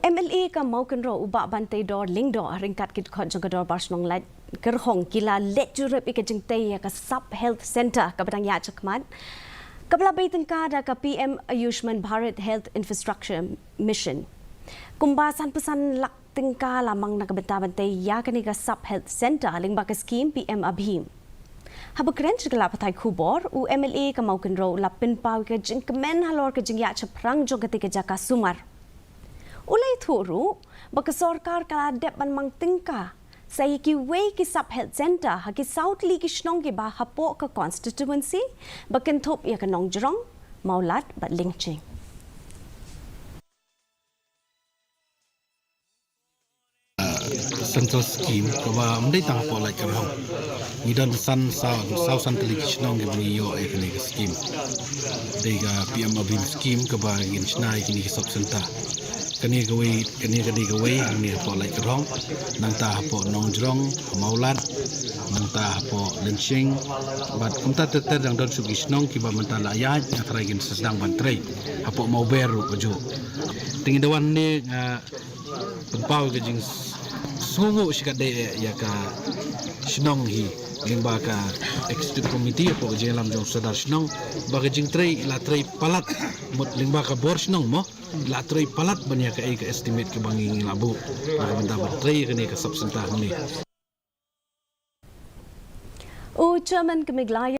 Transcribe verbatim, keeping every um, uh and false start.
M L A ka Mawkynrew u Bah Banteidor Lyngdoh ryngkat ki dkhot jong ka Dorbar Shnong Laitkyrhong ki la leit jurip ïa ka jingtei ïa ka Sub Health Centre kaba dang ïaid shakhmat, kaba la bei tyngka da ka P M Ayushman Bharat Health Infrastructure Mission. Kumba sanphew san lak tyngka la mang na ka bynta ban tei ïa kane ka Sub Health Centre lyngba ka skhim P M ABHI. Haba kren sha ki lad pathai khubor, u M L A ka Mawkynrew u la pynpaw ïa ka jingkmen halor ka jingïaid shaphrang jong kata ka jaka sumar. U la ïathuh ruh ba ka sorkar ka la dep ban mang tyngka sa ïa kiwei ki Sub Health Centre ha ki saw tylli ki shnong kiba hapoh ka constituency, ba kynthup ïa ka Nongjrong, Mawlad bad Lyngching. Central Scheme kaba ym dei tang hapoh Laitkyrhong. Ngi don san saw, saw san tylli ki shnong kiba ngi ïoh ïa kane ka scheme. Dei ka P M ABHI scheme kaba ngin shna ïa kine ki Sub Centre. Kane kawei, kane kane kawei hangne hapoh Laitkyrhong, nangta hapoh Nongjrong, ha Mawlad, nangta hapoh Lyngching. Bad kumta ter ter dang don shuh ki shnong kiba mynta la ïaid, nga tharai kin sa sdang ban trei. Hapoh Mawber ruh kajuh. Te ngi da wan hangne nga pynpaw ka jingsngewnguh shikatdei ïa ka shnong hi lyngba ka executive committee hapoh ka jingïalam jong u Sordar Shnong, ba ka jingtrei i la trei palat, mut lyngba ka bor shnong mo, i la trei palat ban ïa kaei ka estimate kaba ngi ngi la buh na ka bynta ban trei ïa kane ka Sub Centre hangne. U Chairman ka Meghalaya